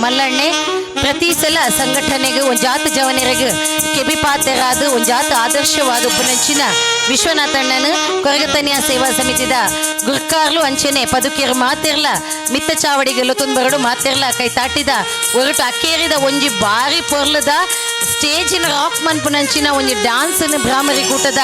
ಮಲ್ಲಣ್ಣೆ ಪ್ರತಿ ಸಲ ಸಂಘಟನೆಗೆ ಒಂಜಾತ ಜವನರಿಗೆ ಕೆಬಿ ಪಾತೆರಾದ ಒಂಜಾತ ಆದರ್ಶವಾದ ಉಪ್ಪುನಂಚಿನ ವಿಶ್ವನಾಥಣ್ಣನ ಕೊರಗತನಿಯ ಸೇವಾ ಸಮಿತಿದ ಗುರ್ಕಾರ್ಲು ಅಂಚೆನೆ ಪದುಕಿಯರು ಮಾತಿರ್ಲ ಮಿತ್ತ ಚಾವಡಿಗೆ ಲೊತೊಂದು ಮಾತಿರ್ಲ ಕೈ ತಾಟಿದ ಒರಟು ಅಕ್ಕೇರಿದ ಒಂಜಿ ಬಾರಿ ಪೊರ್ಲದ ಸ್ಟೇಜಿನ ರಾಕ್ ಮನ್ಪುನಂಚಿನ ಒಂಜಿ ಡ್ಯಾನ್ಸ್ ಭ್ರಾಮರಿ ಕೂಟದ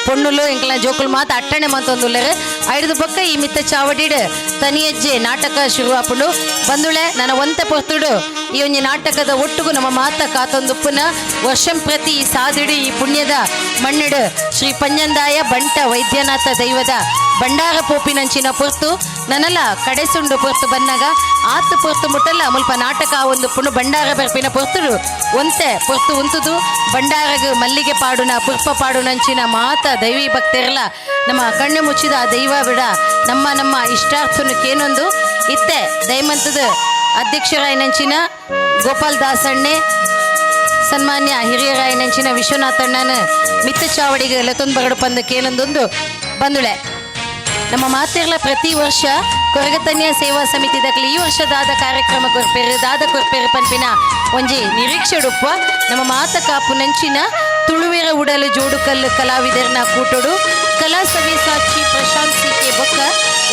ಪೊಣ್ಣುಲು ಎಂಕಲ್ನ ಜೋಕುಲು ಮಾತ ಅಟ್ಟಣೆ ಮಂತೊಂದುಲ್ಲೆರ್. ಐಡ್ದು ಬೊಕ್ಕ ಈ ಮಿತ್ತ ಚಾವಡಿಡ್ ತನಿಯಜ್ಜೆ ನಾಟಕ ಶುರು ಆಪುಂಡು. ಬಂದುಳೆ, ನನ್ನ ಒಂತೆ ಪೊರ್ತುಡು ಈ ಒಂಜಿ ನಾಟಕದ ಒಟ್ಟುಗು ನಮ್ಮ ಮಾತ ಕಾತೊಂದುಪ್ಪುನ ವರ್ಷಂ ಪ್ರತಿ ಈ ಸಾದಿಡು, ಈ ಪುಣ್ಯದ ಮಣ್ಣಿಡು ಶ್ರೀ ಪಂಜಂದಾಯ ಬಂಟ ವೈದ್ಯನಾಥ ದೈವದ ಭಂಡಾರ ಪೋಪಿನಂಚಿನ ಪೊರ್ತು ನನಲ ಕಡೆಸುಂಡು ಪೊರ್ತು ಬನ್ನಗ ಆತು ಪೊರ್ತು ಮುಟ್ಟಲ್ಲ ಮುಲ್ಪ ನಾಟಕ ಒಂದು ಪುಣ್ಣು ಭಂಡಾರ ಬರ್ಪಿನ ಪೊರ್ತುಡು ಒಂತೆ ಪೊರ್ತು ಉಂತುದು ಭಂಡಾರಗ್ ಮಲ್ಲಿಗೆ ಪಾಡುನ ಪುರ್ಪ ಪಾಡುನಂಚಿನ ಮಾತ ದೈವಿ ಭಕ್ತರಲ್ಲ ನಮ್ಮ ಕಣ್ಣು ಮುಚ್ಚಿದ ಆ ದೈವ ಬಿಡ ನಮ್ಮ ನಮ್ಮ ಇಷ್ಟಾರ್ಥನು ಕೇನೊಂದು ಇತ್ತೆ ದೈಮಂತದ ಅಧ್ಯಕ್ಷರಾಯನಂಚಿನ ಗೋಪಾಲ್ ದಾಸಣ್ಣೆ, ಸನ್ಮಾನ್ಯ ಹಿರಿಯರಾಯನಂಚಿನ ವಿಶ್ವನಾಥಣ್ಣನ ಮಿತ್ತ ಚಾವಡಿಗೆ ಲೆತ್ತೊಂದು ಬರಡು ಪಂದ ಕೇನೊಂದೊಂದು. ಬಂದುಳೆ, ನಮ್ಮ ಮಾತಿರ್ಲ ಪ್ರತಿ ವರ್ಷ ಕೊರಗತನ್ಯ ಸೇವಾ ಸಮಿತಿ ದಕ್ಲಿ ಈ ವರ್ಷದಾದ ಕಾರ್ಯಕ್ರಮ ಕೊರ್ಪೇರು, ದಾದ ಕೊರ್ಪೇರು ಪನ್ಪಿನ ಒಂಜಿ ನಿರೀಕ್ಷೆಡುಪ್ಪ. ನಮ್ಮ ಮಾತ ಕಾಪು ನಂಚಿನ ತುಳುವೆರ ಉಡಲು ಜೋಡುಕಲ್ಲು ಕಲಾವಿದರ್ನ ಕೂಟೋಡು ಕಲಾ ಸವ್ಯಸಾಚಿ ಪ್ರಶಾಂತ್ ಸಿಕೆ ಬೊಕ್ಕ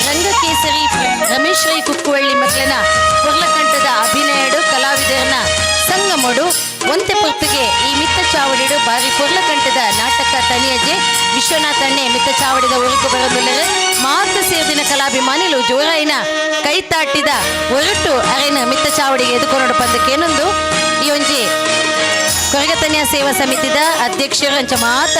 ರಂಗಕೇಸರಿ ರಮೇಶ್ ರೈ ಕುಕ್ಕುವಳ್ಳಿ ಮಕ್ಕಳನ ಕೊರ್ಲಕಂಠದ ಅಭಿನಯಡು ಕಲಾವಿದರ್ನ ಸಂಗಮಡು ಒಂತೆ ಪೊರ್ತುಗೆ ಈ ಮಿತ್ತ ಚಾವಡಿಡು ಬಾರಿ ಪೊರ್ಲಕಂಠದ ನಾಟಕ ತನಿಯಜ್ಜೆ. ವಿಶ್ವನಾಥಣ್ಣೆ ಮಿತ್ತ ಚಾವಡಿದ ಉರುಕು ಬರೋದಿಲ್ಲರೆ ಮಾತು ಸೇರ್ದಿನ ಕಲಾಭಿಮಾನಿಲು ಜೋರಾಯಿನ ಕೈ ತಾಟಿದ ಒರಟು ಅರೆನ ಮಿತ್ತ ಚಾವಡಿಗೆ ಎದುಕೊನೋಡು ಪಂದಕ್ಕೇನೊಂದು ಈ ಒಂಜಿ ಕೊರಗತನ್ಯ ಸೇವಾ ಸಮಿತಿದ ಅಧ್ಯಕ್ಷರು ಅಂಚ ಮಾತ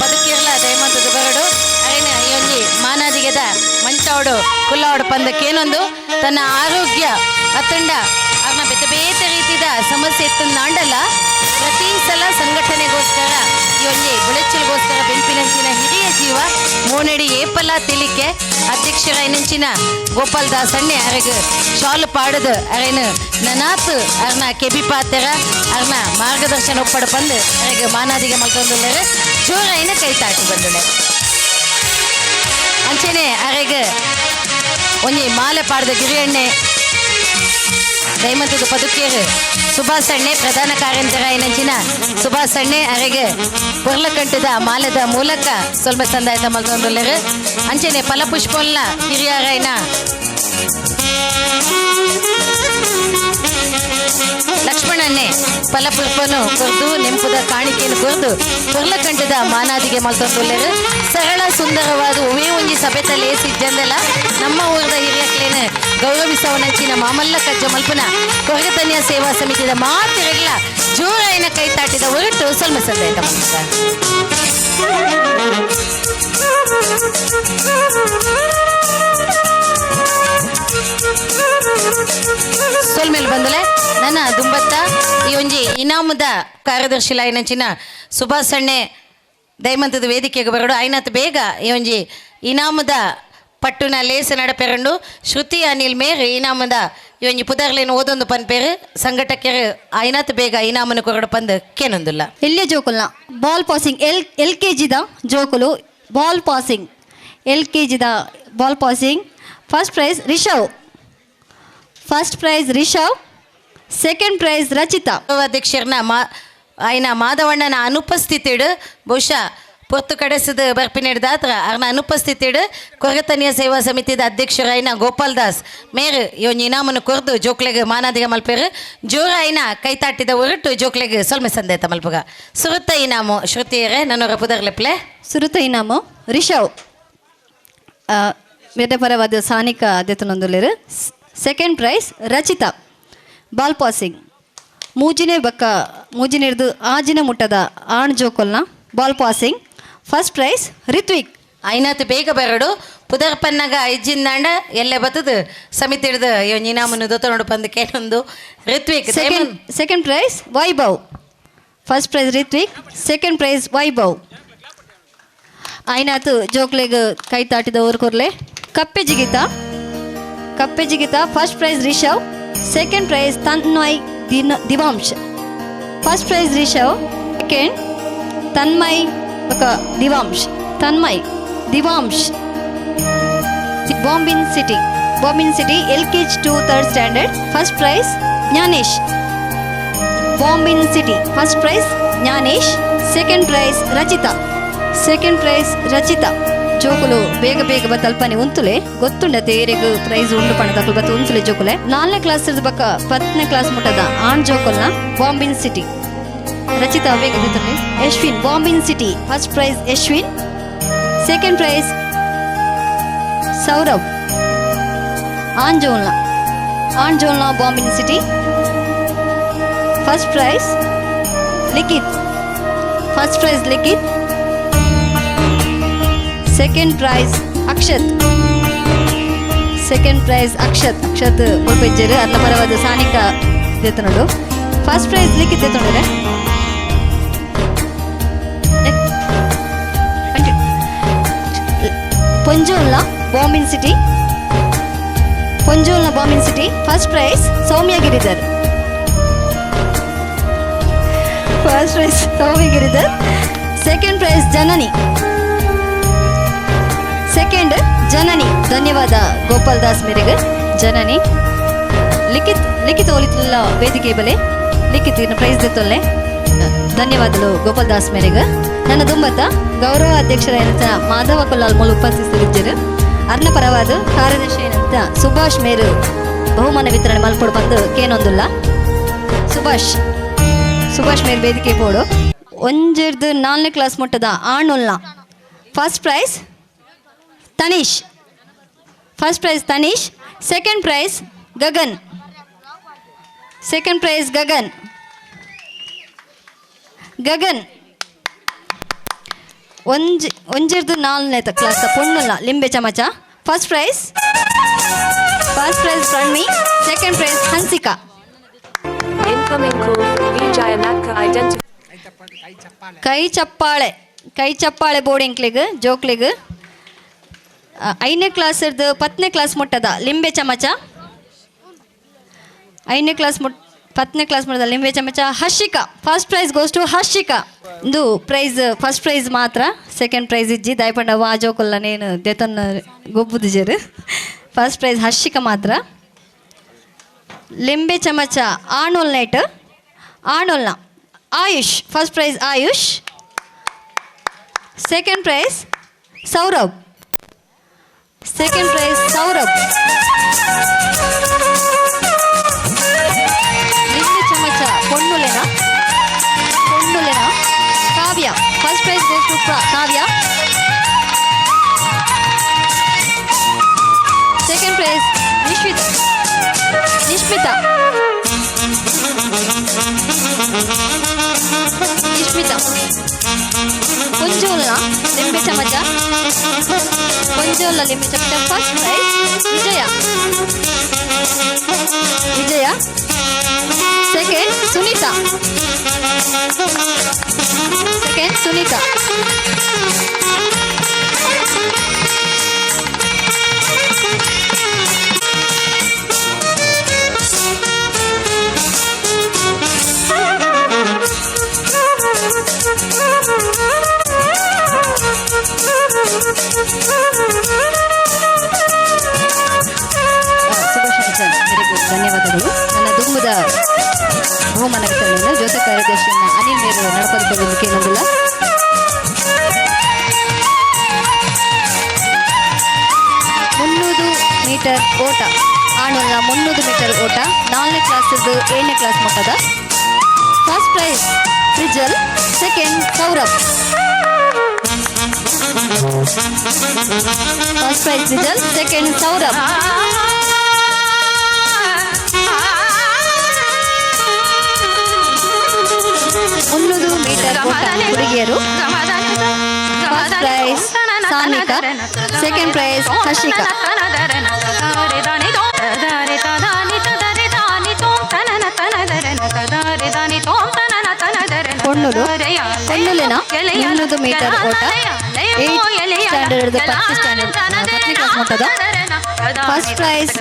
ಪದಕೀರ್ಲ ದಯಮಂತದ ಬರಡು ಅರೆನ ಈ ಒಂಜಿ ಮಾನಾದಿಗೆದ ಮಂಚಾವಡು ಕುಲ್ಲಾವಡು ಪಂದಕ್ಕೇನೊಂದು. ತನ್ನ ಆರೋಗ್ಯ ಅತ್ತಂಡ ಅವ್ರನ್ನ ಬೇತೆ ಬೇತೆ ರೀತಿದ ಸಮಸ್ಯೆ ಇತ್ತು ನಾಂಡಲ್ಲ, ಪ್ರತಿ ಸಲ ಸಂಘಟನೆಗೋಸ್ಕರ, ಈ ಒಂಜಿ ಬುಳೆಚ್ಚಲ್ಗೋಸ್ಕರ ಬೆಂಪಿನಂಚಿನ ಹಿರಿಯ ಜೀವ ಮೋನಡಿ ಏಪಲ ತಿಳಿಕೆ. ಅಧ್ಯಕ್ಷರಾಯಿನಂಚಿನ ಗೋಪಾಲ್ ದಾಸ್ ಅಣ್ಣೆ ಅರೆಗ್ ಶಾಲು ಪಾಡದು ಅರೇನು ನನಾತ್ ಅರ್ನ ಕೆಬಿ ಪಾತೆರ ಅರ್ನ ಮಾರ್ಗದರ್ಶನ ಒಪ್ಪಡ ಬಂದು ಅರೆಗ್ ಮಾನಾದಿಗೆ ಮಲ್ತೊಂದುಲ್ಲೆರ್. ಜೋರಾಯಿನ ಕೈ ತಾಟಿ ಬಂದುಳೆ. ಅಂಚೆನೆ ಅರೆಗ್ ಒಂಜಿ ಮಾಲೆ ಪಾಡ್ದ ಗಿರಿಯಣ್ಣೆ, ದೈಮಂತದ ಪದುಕೇರು ಸುಭಾಷ್ ಅಣ್ಣೆ, ಪ್ರಧಾನ ಕಾರ್ಯಂತರಾಯಿನಂಚಿನ ಸುಭಾಷ್ ಅಣ್ಣೆ ಅರೆಗೆ ಪೊರ್ಲಕಂಠದ ಮಾಲೆದ ಮೂಲಕ ಸ್ವಲ್ಪ ಸಂದಾಯತ ಮಲ್ತೊಂದುಲ್ಲೆರ್. ಅಂಚೆನೆ ಫಲಪುಷ್ಪೊಲ್ಲ ಹಿರಿಯರಾಯಿನ ಲಕ್ಷ್ಮಣನ್ನೇ ಫಲಪುಷ್ಪನು ಕೊರ್ದು, ನೆಂಪುದ ಕಾಣಿಕೆಯನ್ನು ಕೊರ್ದು ಪೊರ್ಲಕಂಠದ ಮಾನಾದಿಗೆ ಮಲ್ತೊಂದುಲ್ಲೆರ್. ಸರಳ ಸುಂದರವಾದ ಒವೇ ಒಂಜಿ ಸಭೆತ ಲೇಸ್ ಇಜ್ಜಂದೆಲ್ಲ ನಮ್ಮ ಊರದ ಹಿರಿಯಕ್ಲೇನ ಗೌರವಿಸವನಂಚಿನ ಮಾಮಲ್ಲ ಕಜ್ಜ ಮಲ್ಪನ ಕೊರಗತನ್ಯ ಸೇವಾ ಸಮಿತಿದ ಮಾತಿರಗ್ಲ ಜೋರಾಯಿನ ಕೈ ತಾಟಿದ ಹೊರಟು ಸ್ವಲ್ಪ ಸಂದಾಯ್ತ ಮಲ್ಪದ. ಸೊಲ್ಮೇಲೆ ಬಂದಲೆ ನನ್ನ ದುಂಬತ್ತ ಈ ಒಂಜಿ ಇನಾಮದ ಕಾರ್ಯದರ್ಶಿ ಲಾಯಿನಂಚಿನ ಸುಭಾಷ್ ಅಣ್ಣೆ ದೈಮಂತದ ವೇದಿಕೆಗೆ ಬರಡು. ಐನಾತ್ ಬೇಗ ಈ ಒಂಜಿ ಇನಾಮದ ಪಟ್ಟುನ ಲೇಸ ನಡಪೆರಂಡು. ಶ್ರುತಿ ಅನಿಲ್ ಮೇರ್ ಇನಾಮದ ಈ ಒಂಜಿ ಪುದರ್ಲೇನು ಓದೊಂದು ಪನ್ಪೇರು. ಸಂಘಟಕರು ಐನಾತ್ ಬೇಗ ಇನಾಮನ ಕೊರಡು ಪಂದ್ ಕೇನೊಂದುಲ್ಲ. ಎಲ್ಯ ಜೋಕುಲ್ನ ball passing, L L K ಜಿದ ಜೋಕುಲು ಬಾಲ್ ಪಾಸಿಂಗ್, ಎಲ್ ಕೆ ಜಿದ ball passing. First prize Rishav, first prize Rishav, second prize Rachita. ಅಧ್ಯಕ್ಷರನ್ನ ಮಾ ಆಯ್ನ ಮಾಧವಣ್ಣನ ಅನುಪಸ್ಥಿತಿಡು, ಬಹುಶಃ ಪೊರ್ತು ಕಡೆಸದ ಬರ್ಪಿನೆಡ್ದಾತ್ರ ಅರ್ನ ಅನುಪಸ್ಥಿತಿಡು ಕೊರಗತನಿಯ ಸೇವಾ ಸಮಿತಿದ ಅಧ್ಯಕ್ಷರಾಯಿನ ಗೋಪಾಲ್ ದಾಸ್ ಮೇರು ಈ ಒಂಜಿ ಇನಾಮನ್ನು ಕೊರ್ದು ಜೋಕ್ಲೆಗ್ ಮಾನಾದಿಗ ಮಲ್ಪೇರು. ಜೋರಾಯಿನ ಕೈತಾಟಿದ ಹೊರಟು ಜೋಕ್ಲೆಗ್ ಸೊಲ್ಮೆ ಸಂದೇತ ಮಲ್ಪುಗ. ಸುರುತ್ತ ಇನಾಮು ಶ್ರುತಿಯರೇ, ನನ್ನೊರ ಪುದರ್ಲೆಪ್ಲೆ. ಸುರುತ ಇನಾಮು ರಿಷವ್, ಮೇರೆ ಪರವಾದ ಸಾನಿಕ ದೆತನೊಂದುಲ್ಲೆರ್. Second prize Rachita, ball passing. ಮೂಜಿನೇ ಬಕ್ಕ ಮೂಜಿನೇರ್ದು ಆಜಿನ ಮುಟ್ಟದ ಆಣ್ ಜೋಕೊಲ್ನ ball passing, first prize Ritvik. ಐನಾತ್ ಬೇಗ ಬರಡು. ಪುದರ್ ಪನ್ನಗ ಐಜಿಂದಾಂಡ ಎಲ್ಲೆ ಬತ್ತದು ಸಮಿತಿ ಹಿಡ್ದು ಈ ಇನಾಮನ್ನು ದೊತ್ತನೋಡು ಪಂದ್ ಕೇನೊಂದು. Ritwik. Second prize Vaibhav. First prize Ritvik, second prize Vaibhav. ಐನಾತು ಜೋಕ್ಲೆಗ್ ಕೈ ತಾಟಿದ ಊರು ಕೊರ್ಲೆ. ಕಪ್ಪೆ ಜಿಗಿತ, ಕಪ್ಪೆ ಜಿಗಿತ, first prize Rishav, second prize Tanmay ದಿನ Divansh. First prize Rishav, second Tanmay ಬೊಕ ದಿವಾಂಶ್, Tanmay ದಿವಾಂಶ್. ಬಾಂಬಿನ್ city, Bombin city, L K G to third standard, first prize Gnanesh. Bombin city first prize Gnanesh, second prize Rachita. Second prize Rachita. ಜೋಕುಲು ಬೇಗ ಬೇಗ ಬತ್ತಲ್ಪನೆ ಉಂತುಲೆ ಗೊತ್ತುಂಡ ತೇರೆಗ್ price ಉಂಡು ಪಣ ತಕುಲು ಬತ್ತ ಉಂತುಲೆ ಜೋಕುಲೆ. ನಾಲ್ನೇ class ಬಕ್ಕ 10ನೇ class ಮುಟ್ಟದ ಆಣ್ ಜೋಕುಲ್ನ ಬಾಂಬಿನ್ ಸಿಟಿ ರಚಿತಾ ಬೇಗ ದಿತ್ತುಂಡೆ. Yashwin Bombin city first prize Yashwin, second prize Saurabh. ಆಂಜೋಲ್ನ ಆಂಜೋಲ್ನ Bombin city first prize Likhith, first prize Likhith, second prize Akshat, second prize Akshat. Akshat ಮುಲ್ಪೆಜ್ಜರು ಅರ್ನ ಪರವಾದ ಸಾನಿಕ ದೇತನಡು. ಫಸ್ಟ್ ಪ್ರೈಸ್ ಲಿಖಿತ್ ದೇತನಡೆ. ಪೊಂಜೋಲ್ನ ಬಾಂಬಿನ್ city, ಪೊಂಜೋಲ್ನ Bombin city first prize Soumya Giridhar, first prize Soumya Giridhar, second prize Janani, second Janani. ಧನ್ಯವಾದ ಗೋಪಾಲ್ ದಾಸ್ ಮೇರೆಗೆ. ಜನನಿ ಲಿಖಿತ್, ಲಿಖಿತ್ ಒಲಿತುಲ್ಲ ವೇದಿಕೆ ಬಲೆ ಲಿಖಿತ್ ಇನ್ನು price ದೆತ್ತೊಲ್ಲೆ. ಧನ್ಯವಾದಗಳು ಗೋಪಾಲ್ ದಾಸ್ ಮೇರೆಗೆ. ನನ್ನ ದುಂಬತ್ತ ಗೌರವ ಅಧ್ಯಕ್ಷರಾದಂಥ ಮಾಧವ ಕೊಲ್ಲಾಲ್ ಮೂಲ ಉಪಸ್ಥಿತರಿದ್ದರು. ಅರ್ನ ಪರವಾದ ಕಾರ್ಯದರ್ಶಿ ಏನಂತ ಸುಭಾಷ್ ಮೇರು ಬಹುಮಾನ ವಿತರಣೆ ಮಲ್ಪೊಡು ಬಂದು ಕೇನೊಂದುಲ್ಲ. ಸುಭಾಷ್, ಸುಭಾಷ್ ಮೇರ್ ವೇದಿಕೆ ಪೋಡು. ಒಂಜೆರ್ದು ನಾಲ್ನೇ ಕ್ಲಾಸ್ ಮುಟ್ಟದ ಆಣುಲ್ನ first prize Tanish, first prize Tanish, second prize Gagan, second prize Gagan. Gagan. ಒಂಜಿ ಒಂಜಿರ್ದು ನಾಲ್ನೇ ಕ್ಲಾಸ್ ಪೊಣ್ಣುಲ್ಲ ಲಿಂಬೆ ಚಮಚ first prize, first prize Pranvi, second prize Hansika. Incoming call from Vijaya Matka identified. ಕೈ ಚಪ್ಪಾಳೆ, ಕೈ ಚಪ್ಪಾಳೆ ಬೋರ್ಡಿಂಗ್ಲಿಗ್ ಜೋಕ್ಲಿಗ್. ಐದನೇ ಕ್ಲಾಸ್ 10ನೇ ಕ್ಲಾಸ್ ಮುಟ್ಟದ ಲಿಂಬೆ ಚಮಚ, ಐದನೇ ಕ್ಲಾಸ್ ಮುಟ್ 10ನೇ ಕ್ಲಾಸ್ ಮುಟ್ಟದ ಲಿಂಬೆ ಚಮಚ Harshika. First prize goes to Harshika. ಇಂದು ಪ್ರೈಸ್ ಫಸ್ಟ್ ಪ್ರೈಸ್ ಮಾತ್ರ, ಸೆಕೆಂಡ್ ಪ್ರೈಸ್ ಇಜ್ಜಿ. ದಾಯಪಂಡ ವಾ ಜೋಕುಲ್ಲ ನೇನು ದೇತನ್ನ ಗೊಬ್ಬುದಿಜರು. ಫಸ್ಟ್ ಪ್ರೈಸ್ ಹರ್ಷಿಕಾ ಮಾತ್ರ. ಲಿಂಬೆ ಚಮಚ ಆಣೋಲ್ night ಆಣೋಲ್ನ Ayush, first prize Ayush, second prize Saurabh, second prize Saurabh. ಲಿಂಬೆ ಚಮಚ ಪೊಣ್ಣುಲೆನ, ಪೊಣ್ಣುಲೆನ Kavya, first prize goes to Kavya, second prize Nishvitha, Nishmitha, Nishmitha. ಪೊಂಜೋಲ್ನ ಲಿಂಬೆ ಚಮಚ, ಪೊಂಜೋಲ್ನ ಲಿಂಬೆ ಚಮಚ first prize Vijaya, Vijaya, second Sunitha, second Sunitha. Subhash sir, very good, ಧನ್ಯವಾದಗಳು. ನನ್ನ ದುಂಬುದ ಬಹುಮಾನ ವಿತರಣೆಯನ್ನು ಜೊತೆ ಕಾರ್ಯದರ್ಶಿಯನ್ನು ಅನಿಲ್ ಮೇರು ನಡ್ಪದುಕೊಳ್ಳಲಿಕ್ಕೆ ಇನ್ನೊಂದಿಲ್ಲ. 300 ಮೀಟರ್ ಓಟ ಆಣುಲ್ಲ, 300 ಮೀಟರ್ ಓಟ ನಾಲ್ಕನೇ ಕ್ಲಾಸ್ 7ನೇ ಕ್ಲಾಸ್ ಮಟ್ಟದ first prize Trijal, second Saurabh. First prize Trijal, second Saurabh. 300 metre ಓಟ ಹುಡುಗಿಯರು first prize Sanika, second prize Harshika. ಪೊಣ್ಣುಲು ಪೊಣ್ಣುಲೆನ 300 ಮೀಟರ್ ಓಟ 8 ಸ್ಟ್ಯಾಂಡರ್ಡ್ 10 ಸ್ಟ್ಯಾಂಡರ್ಡ್ 10ನೇ ಕ್ಲಾಸ್ ಮಟ್ಟದ first prize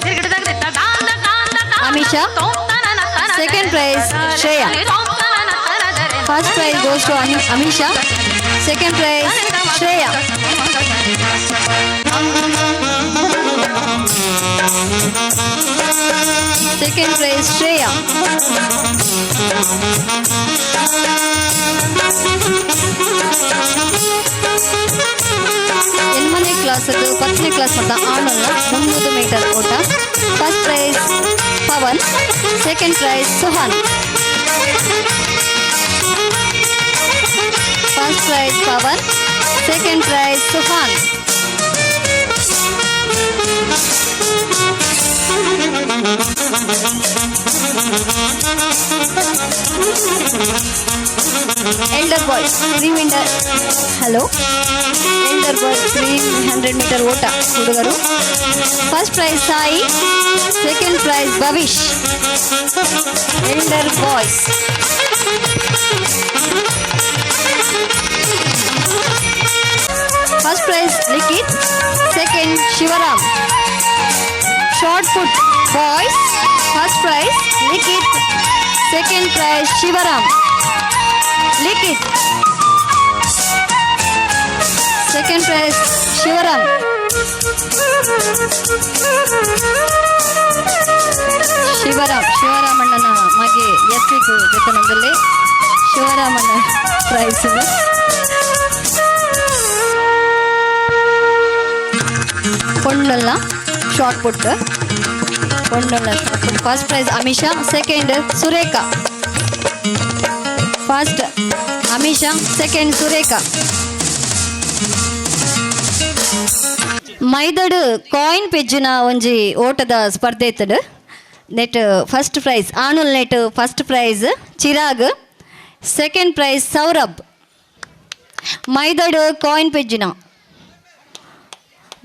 Amisha, second prize Shreya. First prize goes to Amisha, second prize Shreya. Second prize Shreya. ಎನ್ಮನೇ class 10ನೇ class ಮಟ್ಟ ಆಣಲ್ಲ 300 ಮೀಟರ್ ಓಟ. First prize Pavan, second prize Suhan. First prize Pavan, second prize Suhan. Elder boys 300, hello, elder boys 300 metre ಓಟ ಹುಡುಗರು. First prize Sai, second prize Bhavish. Elder boys. First prize Likhith, second Shivaram. Shot put boys, first prize Likhith, second prize Shivaram. Likhith, second prize Shivaram. Shivaram, ಶಿವರಾಮಣ್ಣನ ಮಗೆ ಎಸ್ವಿಕ್ ಜೊತೆನೊಂದಲ್ಲಿ Shivaramanna prize. ಪೊಣ್ಣಲ್ಲ shot put, ಪೊಣ್ಣಲ್ಲ shot put. First prize Amisha, second Surekha. First Amisha, second Surekha. ಮೈದಡು coin ಪೆಜ್ಜುನ ಒಂಜಿ ಓಟದ ಸ್ಪರ್ಧೆ ಇತ್ತಡು. ನೆಟ್ ಫಸ್ಟ್ ಪ್ರೈಸ್ ಆನುಲ್ net first prize Chirag, second prize Saurabh. ಮೈದಡು coin ಪೆಜ್ಜುನ,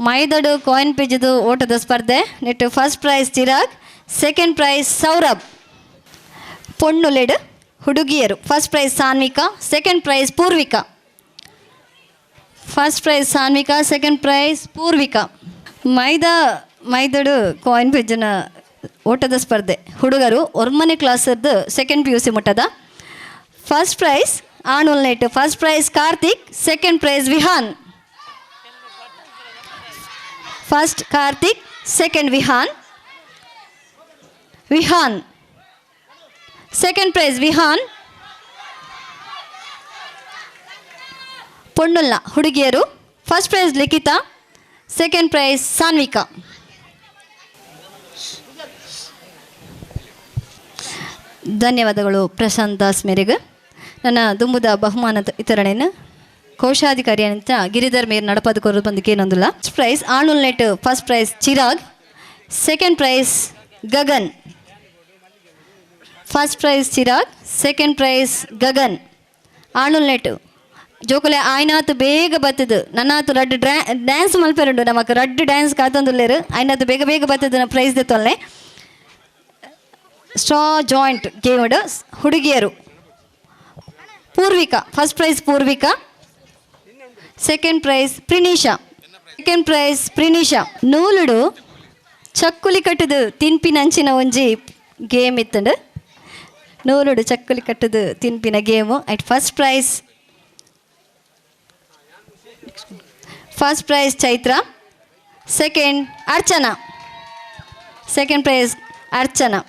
ಮೈದಡು coin ಪೆಜ್ಜುದು ಓಟದ ಸ್ಪರ್ಧೆ. Net first prize Chirag, second prize Saurabh. ಪೊಣ್ಣುಲೆಡ್ ಹುಡುಗಿಯರು first prize Sanvika, second prize Poorvika. First prize Sanvika, second prize Poorvika. ಮೈದಾ ಮೈದಡು coin ಪೆಜ್ಜನ ಓಟದ ಸ್ಪರ್ಧೆ ಹುಡುಗರು ಒರ್ಮನೆ ಕ್ಲಾಸದ್ದು ಸೆಕೆಂಡ್ PUC ಮಟ್ಟದ. ಫಸ್ಟ್ ಪ್ರೈಸ್ ಆಣುಲ್ net first prize Karthik, second prize Vihan. First Karthik, second Vihan. Vihan second prize Vihan. ಪೊಣ್ಣುಲ್ಲ ಹುಡುಗಿಯರು first prize Likhitha, second prize Sanvika. ಧನ್ಯವಾದಗಳು ಪ್ರಶಾಂತ್ ದಾಸ್ ಮೇರೆಗೆ. ನನ್ನ ದುಂಬುದ ಬಹುಮಾನ ವಿತರಣೆಯನ್ನು ಕೋಶಾಧಿಕಾರಿ ಅಂತ ಗಿರಿಧರ್ ಮೇರ್ ನಡಪದ ಕೊರು ಬಂದಕ್ಕೆ ಏನೊಂದಿಲ್ಲ. ಫಸ್ಟ್ ಪ್ರೈಸ್ ಆಣುಲ್ net first prize Chirag, second prize Gagan. First prize Chirag, second prize Gagan. ಆಣುಲ್ net ಜೋಕುಲೆ ಆಯ್ನಾತು ಬೇಗ ಬತ್ತದು ನನ್ನಾತು ರಡ್ಡು ಡ್ಯಾನ್ಸ್ ಮಲ್ಪೆರುಂಡು ನಮಕ್ ರಡ್ಡು ಡ್ಯಾನ್ಸ್ ಕಾತೊಂದುಲ್ಲೇರು. ಆಯ್ನಾತು ಬೇಗ ಬೇಗ ಬತ್ತದು ಪ್ರೈಸ್ ದೆತ್ತೊಲ್ಲೆ. ಸ್ಟ್ರಾ ಜಾಯಿಂಟ್ ಗೇಮ್ಡ್ ಹುಡುಗಿಯರು Poorvika, first prize Poorvika, second prize Prinisha. Second prize Prinisha. ನೂಲುಡು chakkuli ಕಟ್ಟುದು ತಿನ್ಪಿನಂಚಿನ ಒಂಜಿ game ಇತ್ತಂಡು. ನೂಲುಡು chakkuli ಕಟ್ಟುದು ತಿನ್ಪಿನ game. At first prize, first prize Chaitra, second Archana. Second prize Archana.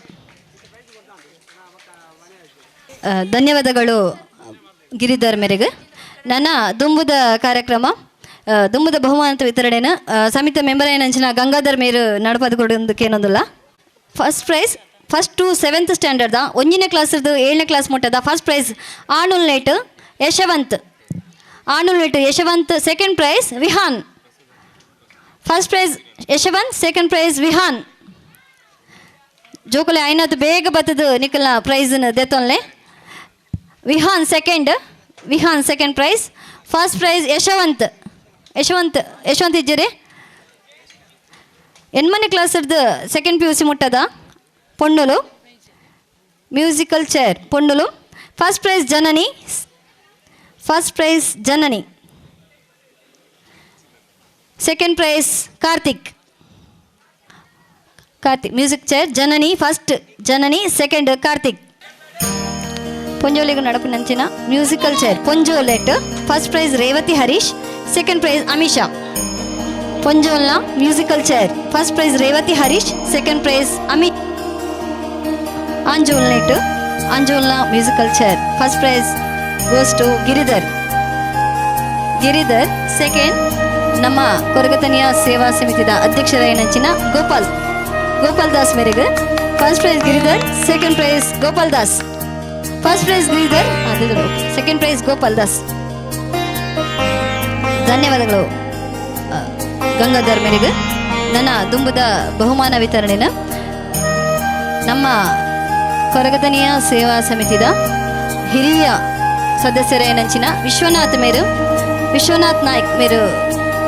ಧನ್ಯವಾದಗಳು ಗಿರಿಧರ್ ಮೇರೆಗೆ. ನನ್ನ ದುಂಬುದ ಕಾರ್ಯಕ್ರಮ ದುಂಬುದ ಬಹುಮಾನದ ವಿತರಣೆನ ಸಮಿತಿ ಮೆಂಬರ್ ಏನಂಚಿನ ಗಂಗಾಧರ್ ಮೇರು ನಡಪದ ಕೊಡೋದಕ್ಕೇನೊಂದಿಲ್ಲ. First prize first to seventh ಸ್ಟ್ಯಾಂಡರ್ಡ್ದ ಒಂದನೇ ಕ್ಲಾಸ್ದು ಏಳನೇ ಕ್ಲಾಸ್ ಮುಟ್ಟದ ಫಸ್ಟ್ ಪ್ರೈಸ್ ಆನುಲ್ ನೇಟ್ ಯಶವಂತ್, ಆನುಲ್ net Yashwanth. Second prize Vihan. First prize Yashwanth, second prize Vihan. ಜೋಕುಲೆ ಐನತ್ತು ಬೇಗ ಬತ್ತದು ನಿಕ್ಕಲ್ನ price ದೆತ್ತೊನ್ಲೆ. Vihan second, Vihan second prize. First prize Yashwanth, Yashwanth, Yashwanth ಇಜ್ಜರಿ. ಎಣ್ಮನೆ ಕ್ಲಾಸ್ದು second PUC ಮುಟ್ಟದ ಪೊಣ್ಣುಲು ಮ್ಯೂಸಿಕಲ್ ಚೇರ್ ಪೊಣ್ಣುಲು. First prize Janani, first prize Janani. Second prize Karthik, Karthik. Music chair Janani first, Janani second Karthik. ಪೊಂಜೋಲಿಗೂ ನಡಪು ನಂಚಿನ musical chair ಪೊಂಜೋಲೆಟ್ first prize Revathi Harish, second prize Amisha. ಪೊಂಜೋಲ್ನ musical chair first prize Revathi Harish, second prize Amit. ಆಂಜೋಲ್ನೇಟ್ ಆಂಜೋಲ್ನ musical chair first prize goes to Giridhar. Giridhar second ನಮ್ಮ ಕೊರಗತನಿಯ ಸೇವಾ ಸಮಿತಿದ ಅಧ್ಯಕ್ಷರಾಯನಂಚಿನ ಗೋಪಾಲ್ ಗೋಪಾಲ್ ದಾಸ್ ಮೇರೆಗೆ. First prize Giridhar, second prize Gopal Das. First prize Giridhar, second prize Gopal Das. ಧನ್ಯವಾದಗಳು ಗಂಗಾಧರ್ ಮೇರೆಗೆ. ನನ್ನ ದುಂಬುದ ಬಹುಮಾನ ವಿತರಣೆನ ನಮ್ಮ ಕೊರಗತನಿಯ ಸೇವಾ ಸಮಿತಿದ ಹಿರಿಯ ಸದಸ್ಯರೇನಂಚಿನ ವಿಶ್ವನಾಥ್ ಮೇರು, ವಿಶ್ವನಾಥ್ ನಾಯ್ಕ್ ಮೇರು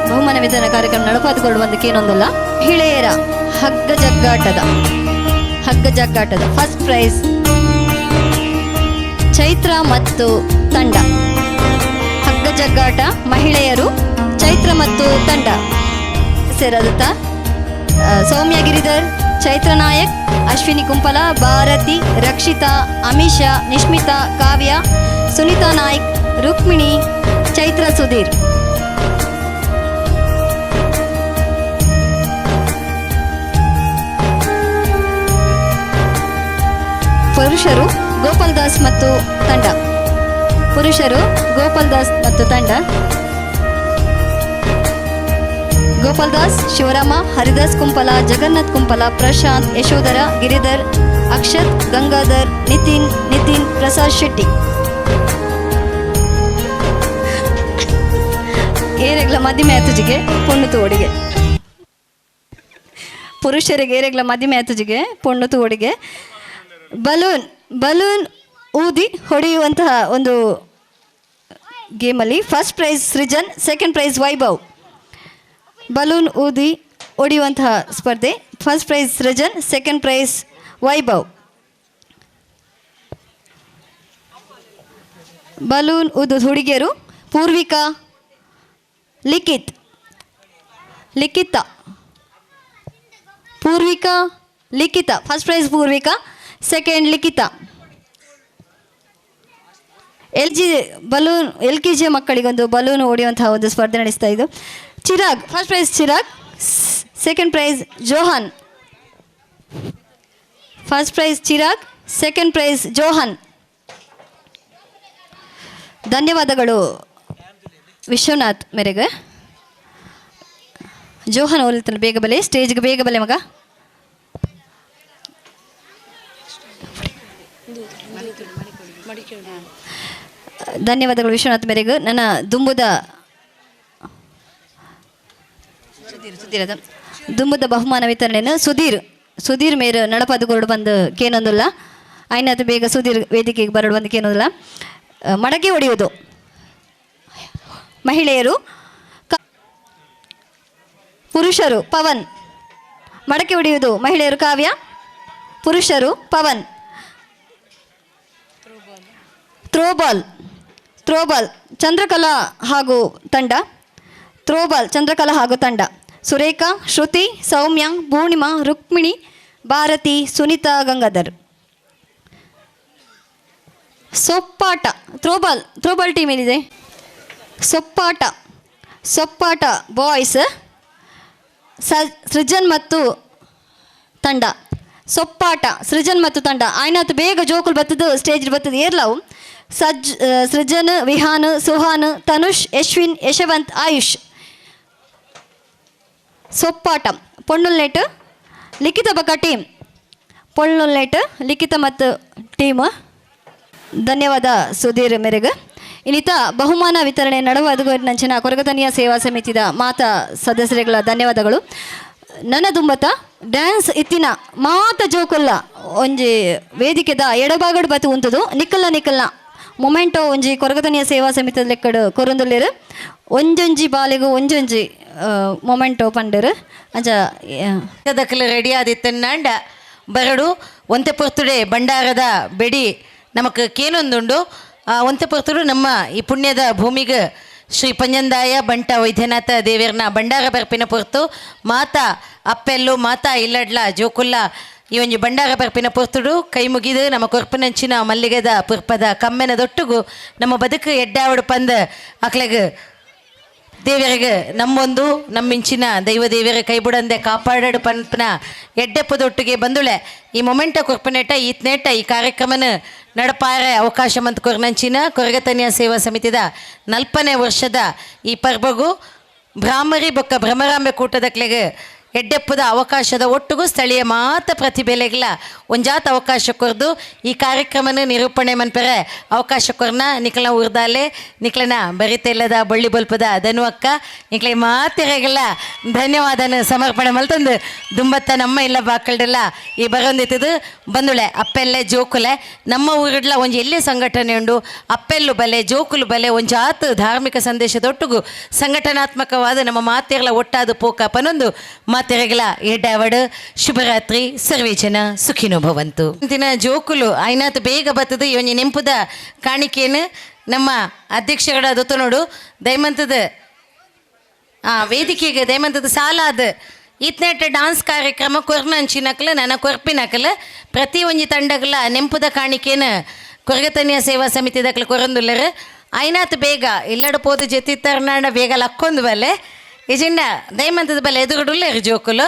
ಬಹುಮಾನ ವಿತರಣಾ ಕಾರ್ಯಕ್ರಮ ನಡಪಾದುಕೊಳ್ಳುವಂದಕ್ಕೇನೊಂದಲ್ಲ. ಮಹಿಳೆಯರ ಹಗ್ಗ ಜಗ್ಗಾಟದ ಫಸ್ಟ್ ಪ್ರೈಸ್ ಚೈತ್ರ ಮತ್ತು ತಂಡ. ಹಗ್ಗ ಜಗ್ಗಾಟ ಮಹಿಳೆಯರು, ಚೈತ್ರ ಮತ್ತು ತಂಡ ಸೇರದುತ್ತ ಸೌಮ್ಯ ಗಿರಿಧರ್, ಚೈತ್ರ ನಾಯಕ್, ಅಶ್ವಿನಿ ಕುಂಪಲ, ಭಾರತಿ, ರಕ್ಷಿತಾ, ಅಮಿಷಾ, ನಿಶ್ಮಿತಾ, ಕಾವ್ಯ, ಸುನೀತಾ ನಾಯ್ಕ್, ರುಕ್ಮಿಣಿ, ಚೈತ್ರ ಸುಧೀರ್. ಪುರುಷರು ಗೋಪಾಲ್ ದಾಸ್ ಮತ್ತು ತಂಡ. ಪುರುಷರು ಗೋಪಾಲ್ ದಾಸ್ ಮತ್ತು ತಂಡ. ಗೋಪಾಲ್ ದಾಸ್, ಶಿವರಾಮ, ಹರಿದಾಸ್ ಕುಂಪಲ, ಜಗನ್ನಾಥ್ ಕುಂಪಲ, ಪ್ರಶಾಂತ್, ಯಶೋಧರ, ಗಿರಿಧರ್, ಅಕ್ಷತ್, ಗಂಗಾಧರ್, ನಿತಿನ್, ನಿತಿನ್ ಪ್ರಸಾದ್ ಶೆಟ್ಟಿ. ಏರೆಗ್ಲ ಮದಿಮೆ ಆತುಜಿಗೆ ಪೊಣ್ಣು ತೋಡಿಗೆ. ಪುರುಷರಿಗೆ ಏರೆಗ್ಲ ಮದಿಮೆ ಆತುಜಿಗೆ ಪೊಣ್ಣು ತೋಡಿಗೆ. ಬಲೂನ್ ಬಲೂನ್ ಊದಿ ಹೊಡೆಯುವಂತಹ ಒಂದು ಗೇಮಲ್ಲಿ first prize Srujan, second prize Vaibhav. Balloon ಊದಿ ಹೊಡೆಯುವಂತಹ ಸ್ಪರ್ಧೆ, first prize Srujan, second prize Vaibhav. Balloon ಊದು ಹುಡುಗಿಯರು ಪೂರ್ವಿಕಾ, ಲಿಖಿತ್, ಲಿಖಿತ, ಪೂರ್ವಿಕಾ, ಲಿಖಿತ. First prize Poorvika, second Likhita. L G balloon, L K G ಮಕ್ಕಳಿಗೊಂದು balloon ಹೊಡೆಯುವಂತಹ ಒಂದು ಸ್ಪರ್ಧೆ ನಡೆಸ್ತಾ ಇದ್ದು, Chirag, first prize Chirag, second prize Johan. First prize Chirag, second prize Johan. ಧನ್ಯವಾದಗಳು ವಿಶ್ವನಾಥ್ ಮೇರೆಗೆ. Johan ಹೋಲಿತಲ್ಲ, ಬೇಗ ಬಲೆ ಸ್ಟೇಜ್ಗೆ, ಬೇಗ ಬಲೆ ಮಗ. ಧನ್ಯವಾದಗಳು ವಿಶ್ವನಾಥ್ ಮೇರೆಗೆ. ನನ್ನ ದುಂಬುದ ಸುಧೀರ್ ದುಂಬುದ ಬಹುಮಾನ ವಿತರಣೆಯನ್ನು ಸುಧೀರ್ ಸುಧೀರ್ ಮೇರು ನಡಪದು ಕೊರಡು ಬಂದು ಕೇನೊಂದಿಲ್ಲ. ಆಯ್ನಾತು ಬೇಗ ಸುಧೀರ್ ವೇದಿಕೆಗೆ ಬರಡು ಬಂದು ಕೇನೊಂದಿಲ್ಲ. ಮಡಕೆ ಹೊಡೆಯುವುದು ಮಹಿಳೆಯರು, ಪುರುಷರು ಪವನ್. ಮಡಕೆ ಹೊಡೆಯುವುದು ಮಹಿಳೆಯರು ಕಾವ್ಯ, ಪುರುಷರು ಪವನ್. ಥ್ರೋಬಾಲ್ ಥ್ರೋಬಾಲ್ ಚಂದ್ರಕಲಾ ಹಾಗೂ ತಂಡ. ಥ್ರೋಬಾಲ್ ಚಂದ್ರಕಲಾ ಹಾಗೂ ತಂಡ. ಸುರೇಖಾ, ಶ್ರುತಿ, ಸೌಮ್ಯ, ಪೂರ್ಣಿಮಾ, Rukmini, Bharati, Sunita, Gangadhar. ಸೊಪ್ಪಾಟ throwball throwball team ಏನಿದೆ? ಸೊಪ್ಪಾಟ ಸೊಪ್ಪಾಟ ಬಾಯ್ಸ್ ಸೃಜನ್ ಮತ್ತು ತಂಡ. ಸೊಪ್ಪಾಟ ಸೃಜನ್ ಮತ್ತು ತಂಡ. ಆಯ್ನಾತು ಬೇಗ ಜೋಕುಲು ಬತ್ತದು, ಸ್ಟೇಜ್ ಬತ್ತದು ಏರ್ಲಾವು. ಸಜ್ ಸೃಜನ್, ವಿಹಾನ್, ಸುಹಾನ್, ತನುಷ್, ಯಶ್ವಿನ್, ಯಶವಂತ್, ಆಯುಷ್. ಸೊಪ್ಪಾಟ ಪೊಣ್ಣುಲ್ನೇಟ್ ಲಿಖಿತ ಬಕ ಟೀಮ್. ಪೊಣ್ಣುಲ್ನೇಟ್ ಲಿಖಿತ ಮತ್ತು ಟೀಮ್. ಧನ್ಯವಾದ ಸುಧೀರ್ ಮೇರೆಗೆ. ಇನ್ನಿತ ಬಹುಮಾನ ವಿತರಣೆ ನಡುವ ನಂಚಿನ ಕೊರಗತನಿಯ ಸೇವಾ ಸಮಿತಿದ ಮಾತಾ ಸದಸ್ಯರುಗಳ ಧನ್ಯವಾದಗಳು. ನನ್ನ ದುಂಬತ ಡ್ಯಾನ್ಸ್ ಇತ್ತಿನ ಮಾತ ಜೋಕುಲ್ಲ ಒಂಜಿ ವೇದಿಕೆದ ಎಡಬಾಗಡು ಬತ್ತು ಉಂತುದು ನಿಕ್ಕಲ್ನ ನಿಕ್ಕಲ್ನ ಮೊಮೆಂಟೋ ಒಂಜಿ ಕೊರಗತನಿಯ ಸೇವಾ ಸಮಿತಿದ ಲೆಕ್ಕಡು ಕೊರೊಂದುಲ್ಲೆರ್. ಒಂಜೊಂಜಿ ಬಾಲೆಗು ಒಂಜೊಂಜಿ ಮೊಮೆಂಟೋ ಪಂಡರು ಅಂಚ. ದಕ್ಕಲು ರೆಡಿ ಆದಿತ್ತನ್ನಾಂಡ ಬರಡು. ಒಂತೆ ಪೊರ್ತುಡೆ ಭಂಡಾರದ ಬೆಡಿ ನಮಕ್ ಕೇನೊಂದುಂಡು. ಒಂತೆ ಪೊರ್ತುಡು ನಮ್ಮ ಈ ಪುಣ್ಯದ ಭೂಮಿಗೆ ಶ್ರೀ ಪಂಜಂದಾಯ ಬಂಟ ವೈದ್ಯನಾಥ ದೇವಿಯರ್ನ ಭಂಡಾರ ಬರ್ಪಿನ ಪೊರ್ತು. ಮಾತಾ ಅಪ್ಪೆಲ್ಲು ಮಾತಾ ಇಲ್ಲಡ್ಲ ಜೋಕುಲ್ಲ ಈ ಒಂಜಿ ಭಂಡಾರ ಬರ್ಪಿನ ಪೊರ್ತುಡು ಕೈ ಮುಗಿದು ನಮ್ಮ ಕೊರ್ಪಿನಂಚಿನ ಮಲ್ಲಿಗೆದ ಪುರ್ಪದ ಕಮ್ಮೆನ ದೊಟ್ಟುಗು ನಮ್ಮ ಬದುಕು ಎಡ್ಡಾವಡು ಪಂದ ಅಕ್ಲೆಗ್ ದೇವರಿಗೆ ನಮ್ಮೊಂದು ನಮ್ಮಿಂಚಿನ ದೈವ ದೇವರ ಕೈಬುಡಂದೆ ಕಾಪಾಡಡು ಪನ್ಪನ ಎಡ್ಡೆಪ್ಪದೊಟ್ಟಿಗೆ ಬಂದುಳೆ ಈ ಮೊಮೆಂಟ ಕೊರ್ಪನೇಟ ಈತ್ನೇಟ ಈ ಕಾರ್ಯಕ್ರಮನ ನಡಪಾರೆ ಅವಕಾಶ ಮಂತ್ ಕೊರ್ನಂಚಿನ ಕೊರಗತನಿಯ ಸೇವಾ ಸಮಿತಿದ 40ನೇ ವರ್ಷದ ಈ ಪರ್ಬಗು ಭ್ರಾಮರಿ ಬೊಕ್ಕ ಭ್ರಮರಾಂಬೆ ಕೂಟದಕ್ಲೆಗೆ ಎಡ್ಡೆಪ್ಪದ ಅವಕಾಶದ ಒಟ್ಟುಗೂ ಸ್ಥಳೀಯ ಮಾತ ಪ್ರತಿಭೆಲೆಗ್ಲ ಒಂಜಾತ ಅವಕಾಶ ಕೊರ್ದು ಈ ಕಾರ್ಯಕ್ರಮನ ನಿರೂಪಣೆ ಮನ್ಪೆರೆ ಅವಕಾಶ ಕೊರ್ನ ನಿಕ್ಲನ ಉರ್ದಾಲೆ ನಿಕ್ಲನ ಬರಿತೆಲ್ಲದ ಬಳ್ಳಿ ಬಲ್ಪದ ಧನು ಅಕ್ಕ ನಿಕ್ಲೆ ಮಾತಿರೆಗೆಲ್ಲ ಧನ್ಯವಾದನ ಸಮರ್ಪಣೆ ಮಲ್ತಂದು ದುಂಬತ್ತ ನಮ್ಮ ಇಲ್ಲ ಬಾಕಲ್ಡೆಲ್ಲ ಈ ಬರೊಂದಿತ್ತದು ಬಂದುಳೆ ಅಪ್ಪೆಲ್ಲೆ ಜೋಕುಲೆ ನಮ್ಮ ಊರಿಡ್ಲ ಒಂಜಿ ಎಲ್ಲಿ ಸಂಘಟನೆ ಉಂಡು ಅಪ್ಪೆಲ್ಲು ಬಲೆ ಜೋಕುಲು ಬಲೆ ಒಂಜಾತ್ ಧಾರ್ಮಿಕ ಸಂದೇಶದೊಟ್ಟುಗು ಸಂಘಟನಾತ್ಮಕವಾದ ನಮ್ಮ ಮಾತೆರ್ಲ ಒಟ್ಟಾದ ಪೋಕ ಪನೊಂದು ಮಾತೆರೆಗಳ ಎಡ್ಡಾವಡು. ಶುಭರಾತ್ರಿ, ಸರ್ವೇ ಜನ ಸುಖಿನೋ ಭವಂತು. ದಿನ ಜೋಕುಲು ಐನಾತ್ ಬೇಗ ಬತ್ತದು. ಈ ಒಂಜಿ ನೆಂಪುದ ಕಾಣಿಕೆಯನ್ನು ನಮ್ಮ ಅಧ್ಯಕ್ಷಗಳ ದೊತ್ತನೋಡು ದಯಮಂತದ ಆ ವೇದಿಕೆಗೆ ದಯಮಂತದ ಸಾಲಾದ ಇತ್ನೆಟ್ ಡಾನ್ಸ್ ಕಾರ್ಯಕ್ರಮ ಕೊರ್ನಂಚಿನಕ್ಲ ನನ್ನ ಕೊರ್ಪಿನಕಲ ಪ್ರತಿ ಒಂಜಿ ತಂಡಗಲ ನೆಂಪುದ ಕಾಣಿಕೆನ ಕೊರಗತನಿಯ ಸೇವಾ ಸಮಿತಿದಕ್ಲ ಕೊರಂದುಲ್ಲರು. ಐನಾತ್ ಬೇಗ ಇಲ್ಲಡ ಪೋದು ಜೆತ್ತಿತ್ತರ್ನಾಂಡ ಬೇಗ ಲಕ್ಕೊಂದು ಬಲ್ಲೆ ಇಜಿಂಡ ದಯಮಂತದ ಬಲ್ಲೆ ಎದುರುಡುಲ್ಲೇರು ಜೋಕುಲು.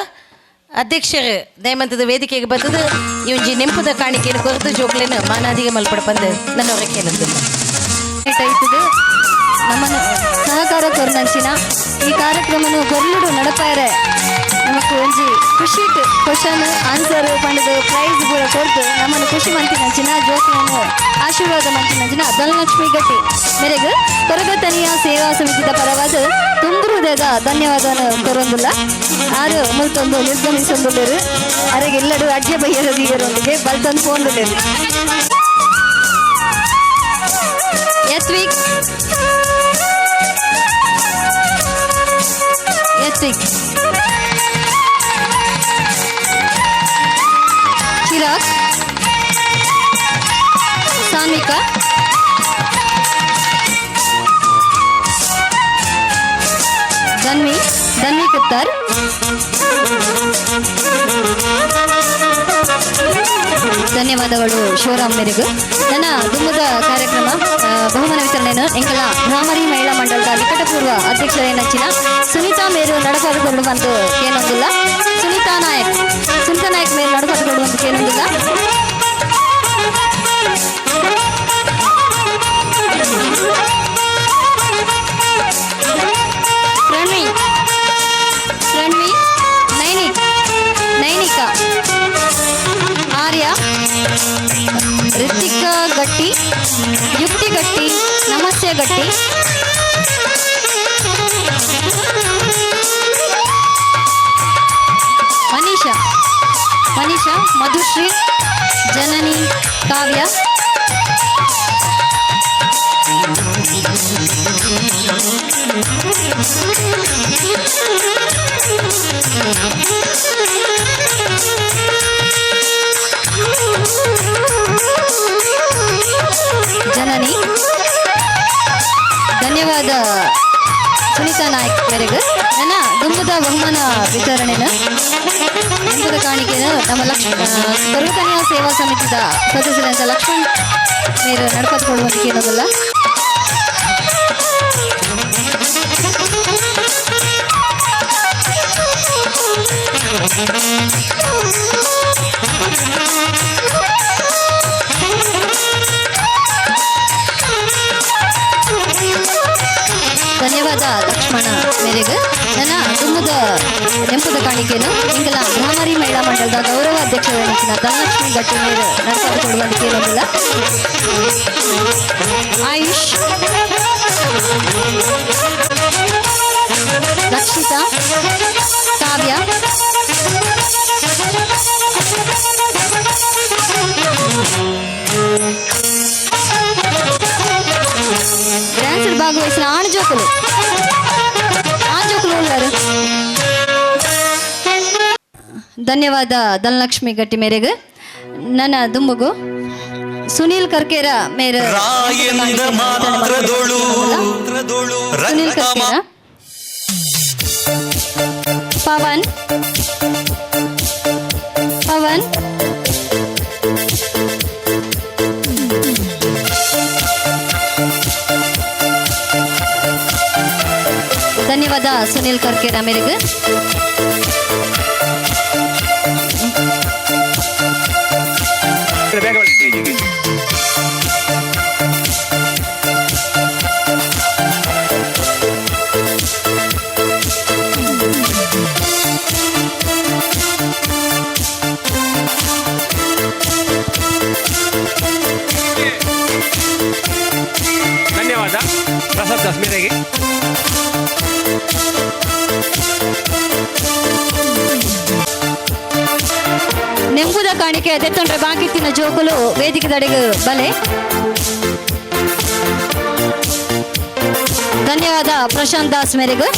ಅಧ್ಯಕ್ಷರು ದಯಮಂತದ ವೇದಿಕೆಗೆ ಬತ್ತದು ಈ ಒಂಜಿ ನೆಂಪುದ ಕಾಣಿಕೆಯನ್ನು ಕೊರತು ಜೋಕುಲೇನು ಮಾನಾದಿಗೆ ಮಲ್ಪಡ ಪಂದು ನನ್ನ ಹೊರಕೇನಂದು. ಐತದು ನಮ್ಮನ್ನು ಸಹಕಾರ ಕೊರ್ನಂಚಿನ ಈ ಕಾರ್ಯಕ್ರಮನು ಕೊರ್ಲುಡು ನಡಪಾಯರೆ ನಮಕ್ ಒಂಜಿ ಖುಷಿ ಕ್ವಶನ್ ಆನ್ಸರ್ ಪಂಡದು ಪ್ರೈಸ್ ಕೂಡ ಕೊರ್ದು ನಮ್ಮನ್ನು ಖುಷಿ ಮಂತಿನಂಚಿನ ಜೋಕುలను ಆಶೀರ್ವಾದ ಮಂತಿನಂಚಿನ ಧನಲಕ್ಷ್ಮಿ ಗಟ್ಟಿ ಮೇರೆಗ್ ಕೊರಗತನಿಯ ಸೇವಾ ಸಮಿತಿದ ಪರವಾದ ತುಂಬು ಹೃದಯದ ಧನ್ಯವಾದವನ್ನು ಕೊರೊಂದುಲ್ಲ. ಆರು ಮುಲ್ತೊಂದು ನಿರ್ಗಮಿಸೊಂದುಲ್ಲೆರ್. ಅರೆಗೆ ಎಲ್ಲರೂ ಅಡ್ಗೆ ಬೈಯರೊಂದಿಗೆ ಬಲ್ತೊಂದು ಫೋನ್. ಯತ್ವಿಕ್, ಯತ್ವಿಕ್, ಚಿರಾಗ್, ಸಾನ್ವಿಕಾ, ಧನ್ವಿ, ಧನ್ವಿ ಕುತ್ತಾರ್. ಧನ್ಯವಾದಗಳು ಶಿವರಾಮ್ ಮೇರೆಗೂ. ನನ್ನ ದುಮ್ಮದ ಕಾರ್ಯಕ್ರಮ ಬಹುಮಾನ ವಿತರಣೆಯನ್ನು ಎಂಕಲ ಭ್ರಾಮರಿ ಮಹಿಳಾ ಮಂಡಲದ ನಿಕಟಪೂರ್ವ ಅಧ್ಯಕ್ಷರೇನಂಚಿನ ಸುನೀತಾ ಮೇರು ನಡಪಾದುಕೊಂಡು ಬಂದು ಏನೊಂದಿಲ್ಲ. ಸುನೀತಾ ನಾಯಕ್, ಸುನೀತಾ ನಾಯಕ್ ಮೇರು ನಡಪಾದುಕೊಂಡು ಬಂದು ಏನೊಂದಿಲ್ಲ. ಪ್ರಣವಿ, ಪ್ರಣವಿ, ನೈನಿಕ್, ನೈನಿಕಾ, ಆರ್ಯ, ರಿತಿಕಾ ಗಟ್ಟಿ, ಯುಕ್ತಿ ಗಟ್ಟಿ, ನಮಸ್ತೆ ಗಟ್ಟಿ, ಮನೀಷಾ, ಮನೀಷಾ, ಮಧುಶ್ರೀ, ಜನನಿ, ಕಾವ್ಯ. ಜನನಿ. ಧನ್ಯವಾದ ಸುನೀತಾ ನಾಯ್ಕ್ ಮೇರೆಗೆ. ನನ್ನ ದುಂಬದ ಬಹುಮಾನ ವಿತರಣೆನ ದುಂಬದ ಕಾಣಿಕೆನ ನಮ್ಮ ಕೊರಗತನಿಯ ಸೇವಾ ಸಮಿತಿದ ಸದಸ್ಯರಂತ ಲಕ್ಷ್ಮಣ್ ಮೇರು ನಡ್ಪತ್ಕೊಳ್ಳುವಂತ ಏನೋದಲ್ಲ. ಧನ್ಯವಾದ ಲಕ್ಷ್ಮಣ ಮೇರೆಗೆ. ನನ್ನ ದುಮ್ಮದ ನೆಂಪದ ಕಾಣಿಕೆಯನ್ನು ಇಂಗಲ ಭ್ರಾಮರಿ ಮಹಿಳಾ ಮಂಡಲದ ಗೌರವ ಅಧ್ಯಕ್ಷರಾದ ಧನಲಕ್ಷ್ಮಿ ಗಟ್ಟಿ ಮೇರು ನಡ್ಪತ್ಕೊಳ್ಳುವಂತ ಏನೋದಿಲ್ಲ. ಆಯುಷ್, ರಕ್ಷಿತಾ, ಕಾವ್ಯ, ಡ್ಯಾನ್ಸ್ ಭಾಗವಹಿಸಿದ ಆಣ್ ಜೋಕುಲು, ಆಣ್ ಜೋಕುಲು ಉಳ್ಳಾರು. ಧನ್ಯವಾದ ಧನಲಕ್ಷ್ಮಿ ಗಟ್ಟಿ ಮೇರೆಗೆ. ನನ್ನ ದುಂಬುಗು ಸುನೀಲ್ ಕರ್ಕೇರ ಮೇರೆ, ರಾಯಂದ ಮಾತ್ರದೊಳು ಸುನೀಲ್ ರಕ್ತ ಕರ್ಕೇರ, ಪವನ್, ಪವನ್, ಧನ್ಯವಾದ ಸುನಿಲ್ ಕರ್ಕೇರ ಮೇರೆಗೆ. ಬೇಗ ಬನ್ನಿ ಸ್ಟೇಜಿಗೆ. ಧನ್ಯವಾದ ಪ್ರಸಾದ್ ದಾಸ್ ಮೇರೆಗೆ. ನೆಂಬುದ ಕಾಣಿಕೆ ದೆತ್ತೊಂಡ್ರೆ ಬಾಕಿತ್ತಿನ ಜೋಕುಲು ವೇದಿಕೆ ದಡೆಗೆ ಬಲೆ. ಧನ್ಯವಾದ ಪ್ರಶಾಂತ್ ದಾಸ್ ಮೇರೆಗೆ.